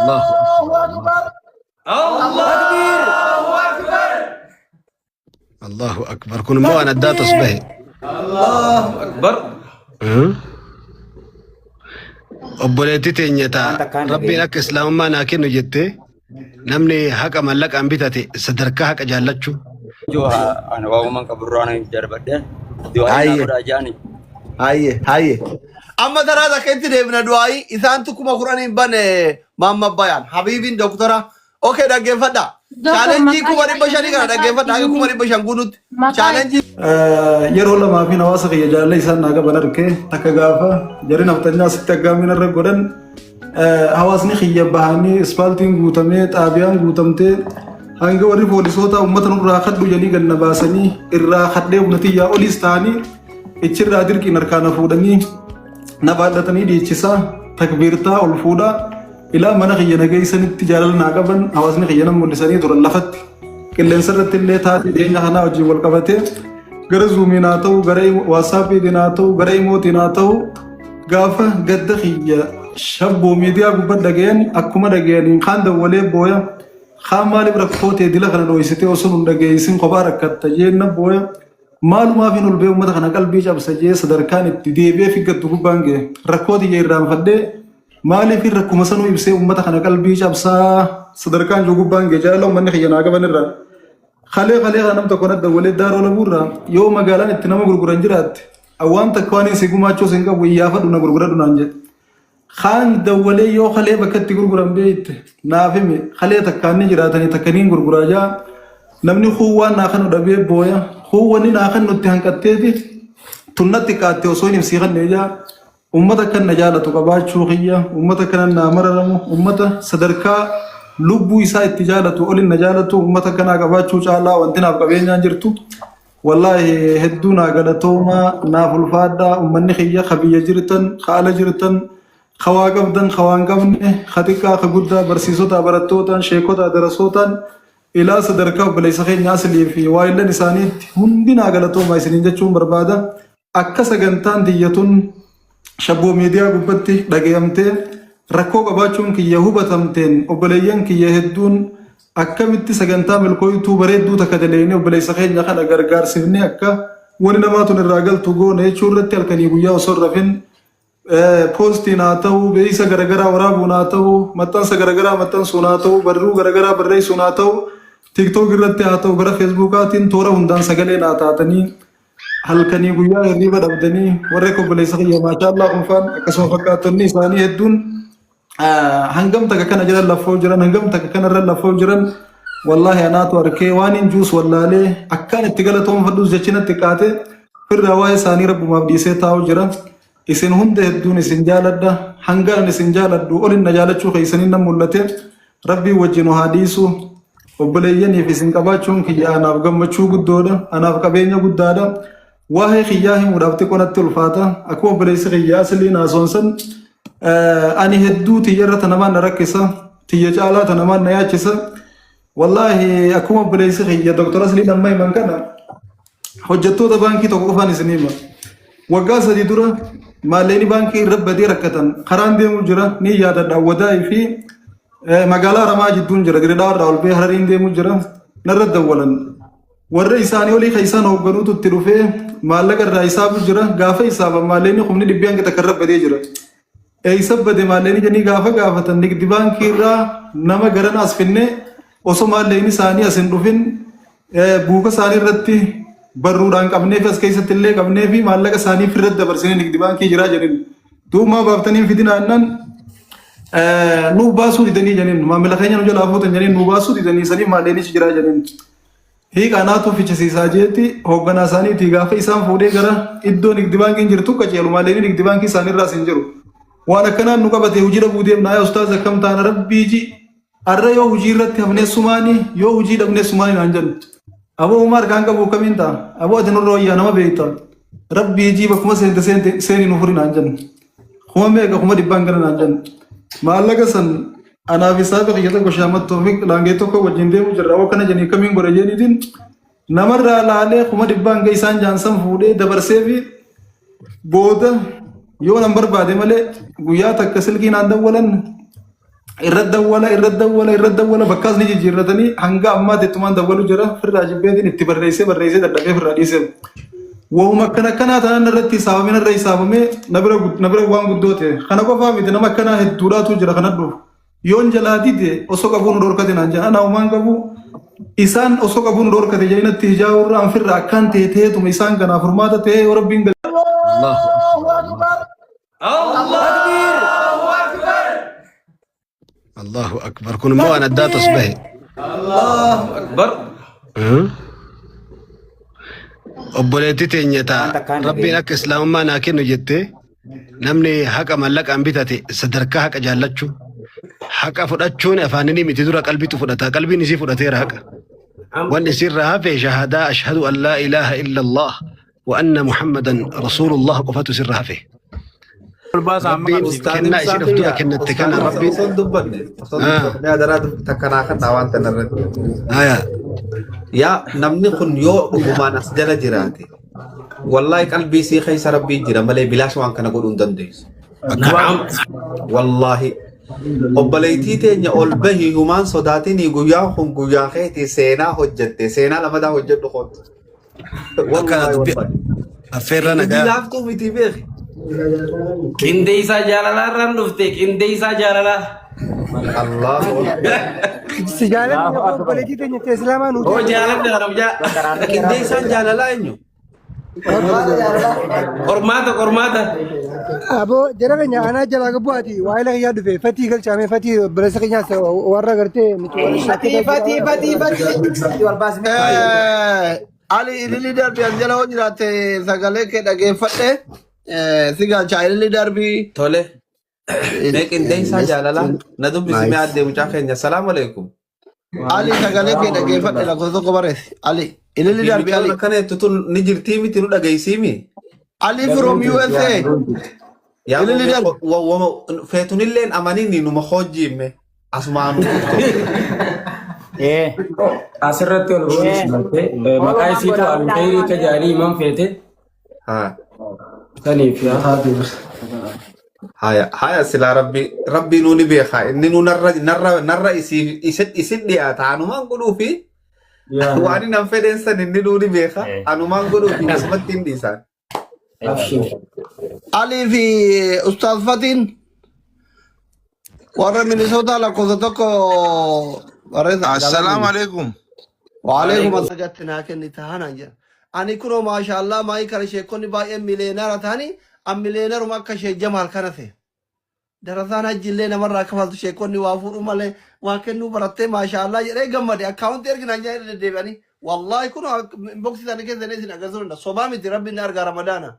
Allahu Akbar. Allahu Akbar. Allahu Akbar. Kun immoo waan addaa tos bahe. Allahu Akbar. Obboleettii teenya Waan taa takkaan Rabbiin dhageenye. akka islaamummaa naa kennu jettee namni haqa mallaqaan bitate sadarkaa haqa jaallachuu. Joo ana waamuman qaburraa na darbadhe. Du'aa naa Hayyee. godhaa jaani. Hayyee hayyee. Amma taraa takka itti deebina du'aayii isaantu 10,000 bane maamma bayaan habiibiin doktora. Okay, dhaggeeffadha. Doktor Chaalenjii maqaa 500,000 kana maqaa dhaggeeffadha itti hanga himi. 500,000 guututti. Maqaa Chaalenjii Yeroo lamaa fi hawaasa kiyya jaalala isaan naa qaban arke takka gaafa jarri nafxanyaa sitti aggaamiin irra godhan hawaasni kiyya bahanii ispaaltiin guutamee xaabiyaan guutamtee hanga warri poolisoota uummata nurraa kadhu jedhanii ganna baasanii irraa kadhee humna tiyyaa oliis ta'anii ichirraa dirqiin harkaa na fuudhanii na baadhatanii dhiichisaa takbiirtaa ol fuudhaa ilaa mana kiyya na geessanitti jaalala naa qaban hawaasni kiyya na mul'isanii turan lafatti qilleensa irratti illee taatee dhiyeenya kanaa wajjin wal qabatee gara zuumiin haa ta'u gara waatsaappiitiin haa ta'u gara imootiin haa ta'u gaafa gadda kiyya shabboo miidiyaa gubbaa dhaga'an akkuma dhaga'aniin kaan dawwalee booya kaan maaliif rakkoo ta'e dila kana dhooysitee osoo nun dhageessin kophaa rakkatta jeenna booya maalumaaf hin ol ba'ee uummata kana qalbii cabsa jee sadarkaan itti deebi'ee figgattu gubbaan ga'e rakkoo tiyya irraanfadhee maaliif rakkuma sanuu ibsee uummata kana qalbii cabsaa sadarkaan jiru gubbaan ga'e jaalala uummanni kiyya naa qaban irraa. Kalee kalee kana nam tokko na dawwalee daaroo labuurraa yoo magaalaan itti nama gurguran jiraatte waan takka waan si gumaachuus hin qabu iyyaafadhu na gurguradhu naan jedhe. Kaan dawwalee yoo kalee bakka itti gurguran beekte naaf himi kalee takkaan ni jiraatanii takka niin gurguraa jaa namni kuun waan naa kanu dhabee booya kuun wanni naa kanu itti hanqatteeti tunnatti qaatte osoo hin ibsii kannee jaa ummata kan na jaalatu qabaachuu kiyya ummata kanan naa mararamu ummata sadarkaa lubbuu isaa itti jaalatu olin na jaalatu ummata kanaa qabaachuu caalaa wanti naaf qabeenyaan jirtu wallaahi hedduu naa galatoomaa naaf ulfaadhaa ummanni kiyya ka biyya jirtan ka ala jirtan ka waa qabdan ka waa hin qabne ka xiqqaa ka guddaa barsiisotaa barattootaan sheekotaa darasootaan ilaa sadarkaa obboleessa keenya aslii fi waayillan isaaniitti hundi naa galatoomaa isiniin jechuun barbaada. Akka sagantaan tiyya tun shabboo miidiyaa gubbatti dhagayamtee rakkoo qabaachuun kiyya hubatamteen obboleeyyan kiyya hedduun akkamitti sagantaa milkooytuu bareedduu takka daleeynee obboleessa keenya kana gargaarsifnee akka wani namaa tun irraa galtu goone jechuu irratti halkanii guyyaa osoo hin rafin poostiin haa ta'u beeksisa garagaraa waraabuun haa ta'u maxxansa garagaraa maxxansuun haa ta'u barruu garagaraa barreessuun haa ta'u tiktook irratti haa ta'u gara feesbuukaatiin toora hundaan sagalee naa taatanii halkanii guyyaa hirriiba dhabdanii warri akka obboleessa kiyya maashaallaa kunfaan akkasuma fakkaattonni isaanii hedduun hangam takka kana jala lafoo jiran hangam takka kanarra lafoo jiran wallaahi anaatu arkee waan hin juus wallaalee akkaan itti galatoomfadhus jechi natti qaate firraa waa'ee isaanii rabbumaaf dhiisee taa'u jira. Isin hunda hedduun isin jaaladha hangaan isin jaaladhu olin na jaalachuu keessanii nan mul'ate rabbiin wajjin haa dhiisu obboleeyyaniif isin qabaachuun kiyya anaaf gammachuu guddoodha anaaf qabeenya guddaadha waa'ee kiyyaa himuudhaaf xiqqoo natti ulfaata akkuma obboleessi kiyya asliin haasoonsan ani hedduu tiyyarra tanamaan na rakkisa tiyya caalaa tanamaan na yaachisa wallaahi akkuma obboleessi kiyya doktor asliin amma himan kana hojjettoota baankii tokko qofaan isin hima. Waggaa 3 dura maallaqni baankii irra badee rakkatan karaan deemu jira ni yaadadha wadaa'ii fi magaalaa Haramaa jidduun jira Diredhaa irraa ol ba'ee Harariin deemu jira narra dawwalan. Warra isaanii olii kan isaan hoogganuutu itti dhufee maallaqa irraa hisaabu jira gaafa hisaaban maallaqni kumni dhibbi hanga takka irra badee jira. Eessa bade maallaqni jedhanii gaafa gaafatan nigdi baankii irraa nama garana as finnee osoo maallaqni isaanii as hin dhufin buuka isaanii irratti barruudhaan qabnee fi as keessatti illee qabnee fi maallaqa isaanii firratti dabarsinee nigdi baankii jiraa jedhin. Duumaa baaftanii hin fidinaa jennaan nuu baasuu didanii jedhin maamila keenya nu jalaa fuutan jedhin nuu baasuu didanii sanii maallaqnichi jiraa jedhin. Hiikaa naatu fichisiisaa jeetti hoogganaa isaaniitii gaafa isaan fuudhee gara iddoo nigdi baankiin jirtu qajeelu maallaqni nigdi baankii isaaniirraas hin jiru. Waan akkanaan nu qabate hojii dhabuu deemna yaa ustaaz akkam taana rabbii ji arra yoo hojii irratti hafnee sumaani yoo hojii dhabnee sumaani naan jedhu. Aboo homaa harkaan qabu kamiin ta'a aboo ati nurra wayyaa nama beekta rabbii ji bakkuma seente seente seeni nu furi naan jennu. Kuma meeqa kuma dhibbaan gara naan jennu. Maallaqa san anaaf isaa fi kiyya tokko shaamat toofiq laangee tokko wajjin deemu jirra aboo kana jenii kamiin godha jeeniitiin namarraa laalee kuma dhibbaan ga isaan jaansan fuudhee dabarsee fi booda yoo nan barbaade malee guyyaa takka silkii naan dawwalan. Irra dawwala, irra dawwala, irra dawwala, bakkaas ni jijjiirratanii hanga ammaatti ittumaan dawwalu jira. Firraa jibbeetiin itti barreessee barreessee dadhabee firraa dhiisee. Wahuma akkana akkanaa tanaan irratti hisaabamee narra hisaabamee na bira na bira waan guddoo ta'e. Kana qofaa miti, nama akkanaa hedduudhaatu jira kana dhufu. Yoon jalaa dide osoo qabuu nu dhorkate naan jedhan, ana homaan qabu, isaan osoo qabuu nu dhorkate jedhanii natti hijaa'uu irra an firra akkaan ta'e ta'eetuma isaan kanaaf furmaata ta'ee yoo Rabbiin Allahu Akbar. Allahu Akbar. Allahu Akbar. Kun immoo waan addaa tas bahe. Allahu Akbar. Obboleettii teenya Waan taa takkaan Rabbiin dhageenye. akka islaamummaa naa kennu jettee, namni haqa mallaqaan bitate sadarkaa haqa jaallachuu, haqa fudhachuun afaanini miti, dura qalbitu fudhata, qalbiin isii fudhateera haqa. Wanni isirraa hafe shahadaa ashhadu an laa ilaaha illa Allah wa anna Muhammadan rasuulullah qofatu isirra hafe. Ol baasa amma Rabbiin qabsiifte. Ustaaz kennaa Ibsaa isin of dura kiyya, kennatte Ustaaz kana Ibsaa Rabbiin osoo hin dubbanne, osoo hin dubbanne adaraa takkanaa kan waan tana irratti. Haya. Yaa namni kun yoo dhugumaan as jala jiraate, wallahi qalbii sii keessa Rabbiin jira malee bilaash waan kana godhuu hin dandeessu. Na'am. Wallahi. Obboleettii teenya ol bahi, humaan sodaatinii, guyyaan kun guyyaa keetii, seenaa hojjette, seenaa lamadaa hojjedhu kootu. Akkana Wallahi dubbi wallahi. affeerra Dubbii nagaa. laaftuu miti beeki. Qindeessaa jaalalaa irraan dhufte, qindeessaa jaalalaa. Allahu Akbar. Si jaalanni Allahu abbaa Akbar. obboleettii teenya ta'e islaamaa nuu Oo ta'e. jaaladha kabajaa. Qindeessaan jaalalaa eenyu? Qormaata, qormaata. Aboo jara keenya anaa jalaa gabbu'aati waa'ee kiyyaa dhufe fatii galchaame, fatii obboleessa keenyaas warra gartee nuti warra Fatii fatii fatii fatii wal baasnee. Ali ilili darbii as jala hoo jiraatte sagalee kee dhageeffadhe si galcha ilili darbii. Tole. Mee qindeessaa jaalalaa na dubbisi mee, addee mucaa keenya. Salaamu alaikum. Ali, sagalee kee dhageeffadhe, lakkoofsa tokko barreessi. Ali ilili darbii Ali. Akkana jettu tun ni jirtii miti, nu dhageessiimi. Ali from USA. Yaa ilili darbii. Feetunilleen amanini numa hojiimme asumaanu. Asirratti ol boonis galtee maqaa isiitu alkhayrii ka jedhanii himan feete saniif yaa. Haya, haya, silaa rabbi nuu ni beeka. Inni nuu narra narra narra isii isin isin dhiyaata. Anumaan godhuufi waan inni an fedhen san inni nuu ni beeka. Anumaan godhuufi asumatti hin dhiisaan. Abshir. Ali fi Ustaaz Fatiin warra Minnesota lakkoofsa tokko barreessa. Assalaamu alaikum. Waalaikum assalam naa kenni tahanaan jedha. Ani kunoo maashaallah maayii kana sheekonni baay'een miliyeenara ta'anii an miliyeenaruma akka ishee Jamaal kana ta'e. Darasaan hajji illee namarraa kafaltu, sheekonni waa fuudhu malee waa kennuu barattee, maashaallah jedhee gammade. Akkaawuntii erginaan jedhanii deddeebi'anii. Wallaahi kunoo inboxii isaanii keessa isin agarsiisuu danda'a. Sobaa miti, Rabbi inni argaa Ramadaana.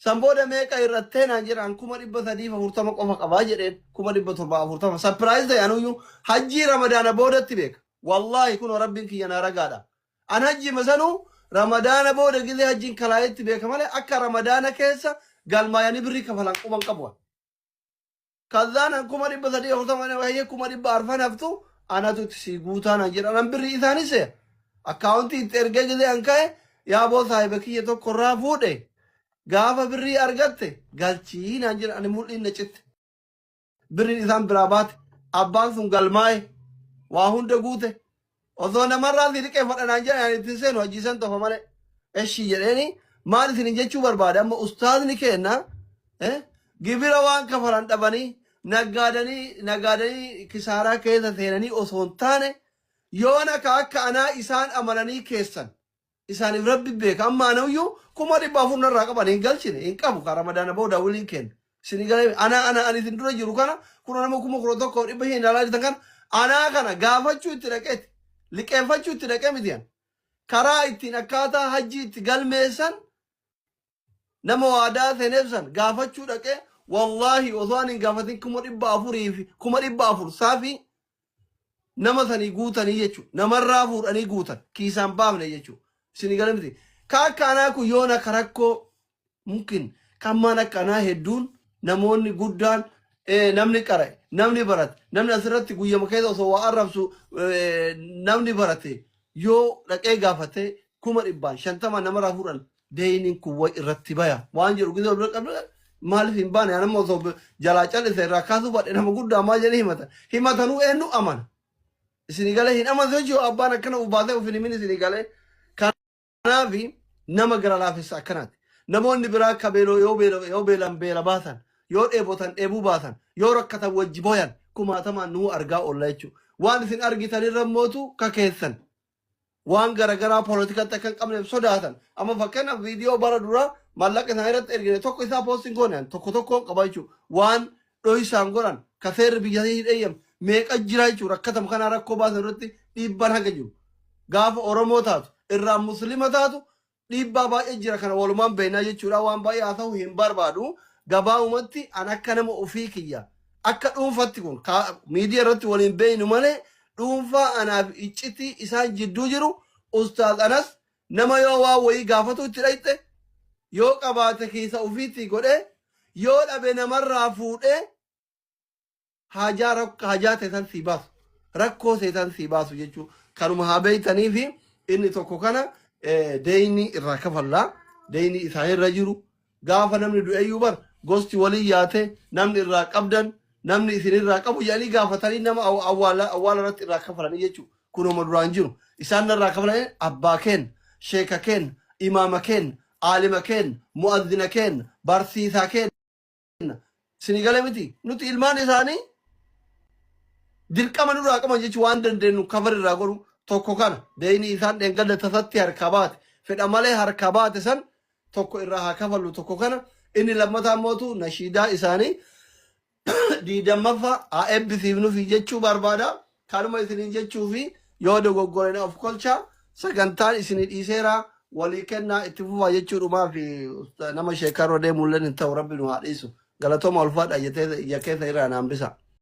San booda meeqa irrattee naan jedhan, 340,000 qofa qabaa jedheen, 740,000. Surprise ta'e anuyyuu hajjii Ramadaana boodatti beeka. Wallaahi kunoo Rabbiin kiyya naa ragaadha. An hajji masanuu Ramadaana booda gizee hajjiin kalaayetti beeka malee akka Ramadaana keessa galmaayanii birrii kafalan quban qabu. Kazzaan an 340,000 hayyee 400,000 haftu anatu itti sii guutaa naan jedhan, an birrii isaanis akkaawuntii itti ergee gizee an ka'e, yaaboo saahiba kiyya tokko irraa fuudhe, gaafa birrii argatte galchii naan jedhan, ani mul'iin na citte. Birriin isaan biraa baate, abbaan sun galmaa'e, waa hunda guute, osoo namarraa si liqeeffadha naan jedhan ani ittiin seenu hajii san tofa malee. Eshi jedheeni, maal isin jechuu barbaade, amma ustaazni keenna gibira waan kafalan dhabanii naggaadanii naggaadanii kisaaraa keessa seenanii osoo hin taane, yoon akka anaa isaan amananii keessan isaaniif Rabbi beeka. Amma anuyyuu 400,000 narraa qaban hin galchine, hin qabu. Ka Ramadaana booda wiliin kenna isin galee ana ani isin dura jiru kana kuna nama 11,500 ilaalaa jirtan kana anaa kana gaafachuu itti dhaqeeti, liqeeffachuu itti dhaqee miti. An karaa ittiin akkaataa hajjii itti galmeessan nama waadaa seeneef san gaafachuu dhaqee, wallaahi osoo ani hin gaafatin 400,000 fi 400,000 saafii nama sanii guutanii jechuudha. Namarraa fuudhanii guutan. Kiisaan baafne jechuudha. Isin gala miti. Ka akka anaa kun yoon akka rakkoo mumkin kan maan akka anaa hedduun namoonni guddaan namni qara'e, namni barate, namni asirratti guyyama keessa osoo waa arrabsu namni barate yoo dhaqee gaafate 150,000 namarraa fuudhan, deeyniin kun way irratti baya waan jedhu gizee wal bira qabdu. Maaliif hin baane? Anamma osoo jalaa callise irraa kaasuu baadhe nama guddaa maal jedhee himata? Himatanuu eenyu amana? Isinii galee hin amantu jechuudha abbaan akkana uf baasee uf hin himin isinii galee. Kanaaf nama gara laafessa akkanaati. Namoonni biraa akka beeloo yoo beela yoo beelan beela baasan, yoo dheebotan dheebuu baasan, yoo rakkatan wajji boyan kumaatamaan nuu argaa oolla jechuudha. Waan isin argitan irra mootu ka keessan. Waan garagaraa poolitikatti akka hin qabneef sodaatan. Amma fakkeenyaaf viidiyoo bara duraa maallaqa isaan irratti ergine tokko isaa poostiin goone ani tokko tokkoon qaba jechuudha. Waan dhoysaan godhan ka seerri biyya hin eeyyamne meeqa jira jechuudha. Rakkatamu kanaa rakkoo baasan irratti dhiibbaan haga jiru. Gaafa Oromoo taatu irraa Muslima taatu dhiibbaa baay'ee jira kana walumaan beeknaa jechuudha. Waan baay'ee haa ta'u hin barbaadu. Gabaabumatti an akka nama ofii kiyya akka dhuunfatti kun miidiyaa irratti waliin beeknu malee dhuunfaa anaaf iccitii isaan jidduu jiru ustaaz anas nama yoo waan wayii gaafatu itti dhayxe yoo qabaate kiisa ofiitti godhee yoo dhabe namarraa fuudhee haajaa rakk haajaa teesan sii baasu rakkoo teesan sii baasu jechuu kanuma haa beeytanii fi inni tokko kana deeyni irraa kafallaa deeyni isaanirra jiru gaafa namni du'eeyyuu bar gosti walii yaate namni irraa qabdan namni isinirraa qabu jedhanii gaafatanii nama awwaala awwaala irratti irraa kafalanii jechuu kunuma duraan jiru isaan narraa kafalanii abbaa keen sheeka keen imaama keen aalima keen mu'azzina keen barsiisaa keen Isinii gale miti. Nuti ilmaan isaanii dirqama nurraa qaban jechuun waan dandeenyu kafar irraa godhu tokko kana. Deeyni isaan dheengadda tasatti harkaa baate. Fedha malee harkaa baate san tokko irraa haa kafallu tokko kana. Inni lammataa mootu nashiidaa isaanii diidammaffaa haa eebbisiifnufi jechuu barbaada. Kanuma isiniin jechuufi yoo dogoggore na of kolcha sagantaan isinii dhiiseera walii kennaa itti fufaa jechuudhumaa fi nama sheekarra deemuulleen hin ta'u rabbi nu haa dhiisu. Galatooma ulfaadha ija keessa irraa na hambisa.